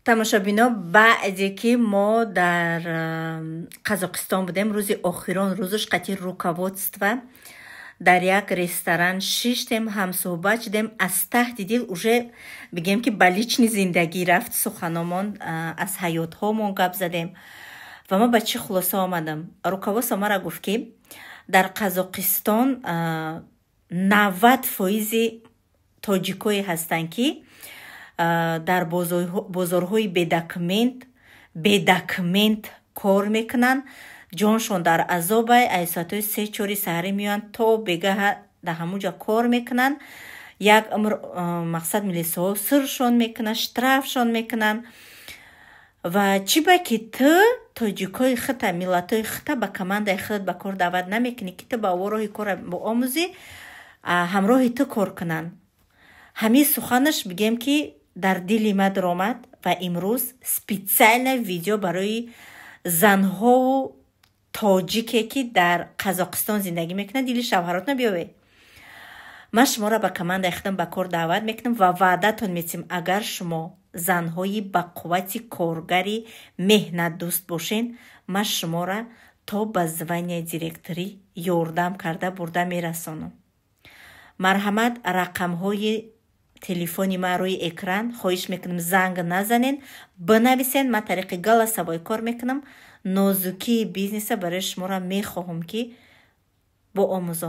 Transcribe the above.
Тамошобино, баъде ки мо дар Қазоқистон будем, рӯзи охирон рӯзаш қати руководство дар як ресторан шиштем, ҳамсӯҳбат шудем. Аз таҳти дил уже бигем, ки ба личный зиндагӣ рафт суханомон, аз ҳаётҳомон гап задем ва ман ба чӣ хулоса омадам? Руководство мара гуфт, ки дар Қазоқистон 90 фоизи тоҷикое ҳастанд, ки дар бозорҳои бедокумент кор мекунанд, ҷоншон дар азобай, аз соатҳои 3-4 саҳарӣ меоянд, то бегаҳа дар ҳамун ҷо кор мекунанд. Як умр мақсад милисаҳо сиршон мекунанд, штрафшон мекунанд. Ва чӣ ба ки ту тоҷикои хита, миллатҳои хита ба командаи худат ба кор даъват намекунӣ, ки ту ба ово роҳи кора омӯзӣ, ҳамроҳи ту кор кунанд? Ҳамин суханаш, бигем, ки дар дили ма даромад ва имрӯз специально видео барои занҳову тоҷике, ки дар Қазоқистон зиндагӣ мекунанд: дили шавҳаротна биёвед, ман шуморо ба командаи худам ба кор даъват мекунам ва ваъдатон метиҳам: агар шумо занҳои ба қуввати коргари меҳнатдӯст бошен, ман шуморо то ба звания директорӣ ёрдам карда бурда мерасонам. Марҳамат, рақамҳои телефони ман рӯи экран. Хоҳиш мекунам, занг назанен, бинависен. Ман тариқи голосовой кор мекунам. Нозукии бизнеса барои шуморо мехоҳам, ки бо омӯзон.